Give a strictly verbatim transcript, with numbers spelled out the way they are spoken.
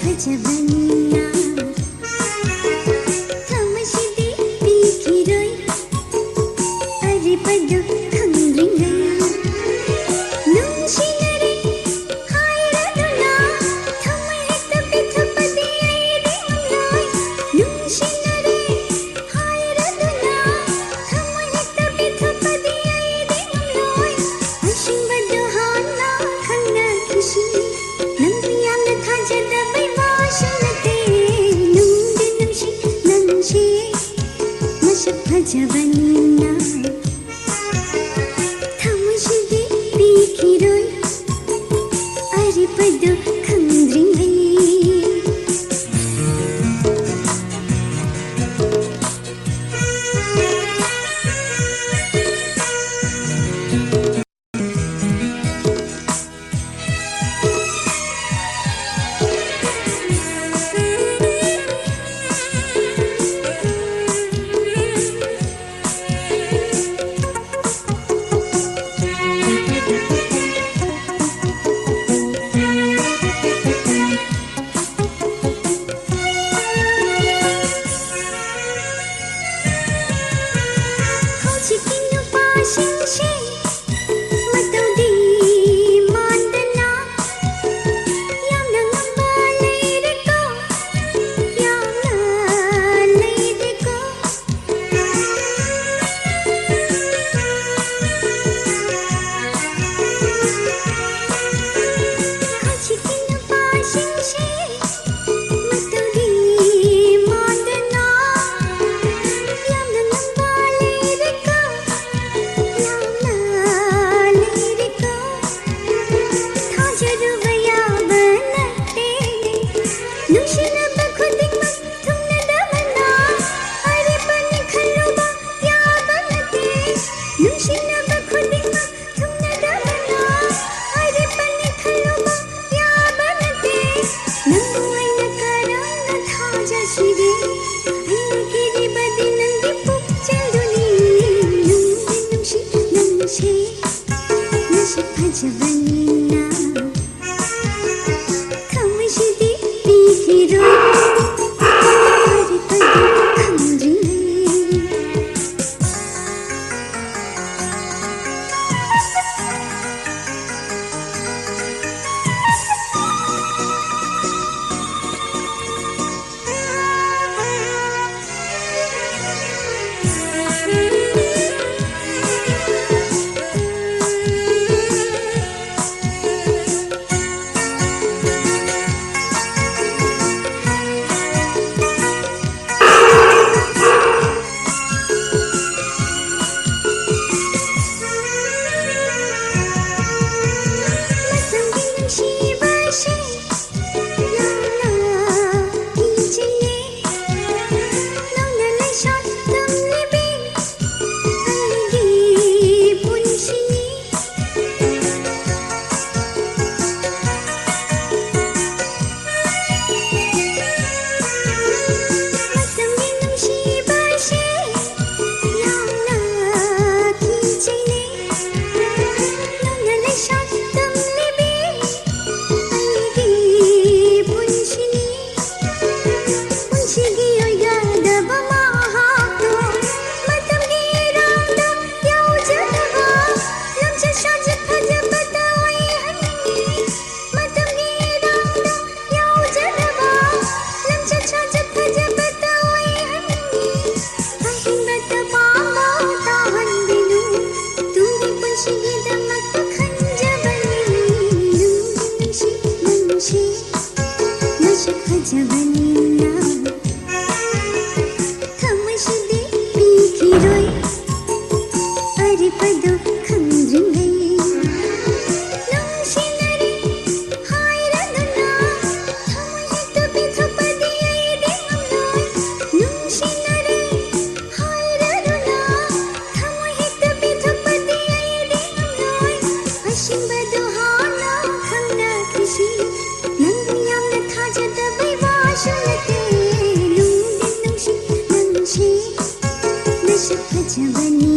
ꯐꯖꯕꯅꯤꯅ ꯊꯃꯣꯏꯁꯤꯗꯤ ꯄꯤꯈꯤꯔꯣꯏ꯫ ꯑꯔꯤꯕꯗꯨ ꯈꯪꯗ꯭ꯔꯤꯉꯩ ꯅꯨꯡꯁꯤꯅꯔꯦ ꯍꯥꯏꯔꯗꯨꯅ ꯊꯃꯣꯏ ꯍꯦꯛꯇ ꯄꯤꯊꯣꯛꯄꯗꯤ ꯑꯩꯗꯤ ꯉꯝꯂꯣꯏ꯫ ꯅꯨꯡꯁꯤꯅꯔꯦ ꯍꯥꯏꯔꯗꯨꯅ ꯊꯃꯣꯏ ꯍꯦꯛꯇ ꯄꯤꯊꯣꯛꯄꯗꯤ ꯑꯩꯗꯤ ꯉꯝꯂꯣꯏ꯫ ꯑꯁꯦꯡꯕꯗꯨ ꯍꯥꯟꯅ ꯈꯪꯅꯈꯤꯁꯤ꯫ ꯅꯪꯕꯨ ꯌꯥꯝꯅ ꯊꯥꯖꯗꯕꯩ ꯋꯥꯁꯨ ꯅꯠꯇꯦ꯫ ꯅꯨꯡꯗꯤ ꯅꯨꯡꯁꯤ ꯅꯪꯁꯤ ꯃꯁꯛ ꯐꯖꯕꯅꯤꯅ ꯊꯃꯣꯏꯁꯤꯗꯤ ꯄꯤꯈꯤꯔꯣꯏ꯫ ꯑꯔꯤꯕꯗꯨ ꯈꯪꯗ꯭ꯔꯤꯉꯩ ꯐꯖꯕꯅꯤꯅ ꯊꯃꯣꯏꯁꯤꯗꯤ ꯄꯤꯈꯤꯔꯣꯏ꯫ ꯑꯔꯤꯕꯗꯨ ꯈꯪꯗ꯭ꯔꯤꯉꯩ ꯅꯨꯡꯁꯤꯅꯔꯦ ꯍꯥꯏꯔꯗꯨꯅ ꯊꯃꯣꯏ ꯍꯦꯛꯇ ꯄꯤꯊꯣꯛꯄꯗꯤ ꯑꯩꯗꯤ ꯉꯝꯂꯣꯏ꯫ ꯅꯨꯡꯁꯤꯅꯔꯦ ꯍꯥꯏꯔꯗꯨꯅ ꯊꯃꯣꯏ ꯍꯦꯛꯇ ꯄꯤꯊꯣꯛꯄꯗꯤ ꯑꯩꯗꯤ ꯉꯝꯂꯣꯏ꯫ ꯑꯁꯦꯡꯕꯗꯨ ꯍꯥꯟꯅ ꯈꯪꯅꯈꯤꯁꯤ꯫ ꯅꯪꯕꯨ ꯌꯥꯝꯅ ꯊꯥꯖꯗꯕꯩ ꯋꯥꯁꯨ ꯅꯠꯇꯦ꯫ ꯅꯨꯡꯗꯤ ꯅꯨꯡꯁꯤ ꯅꯪꯁꯤ ꯅꯁꯛ ꯐꯖꯕꯅꯤ꯫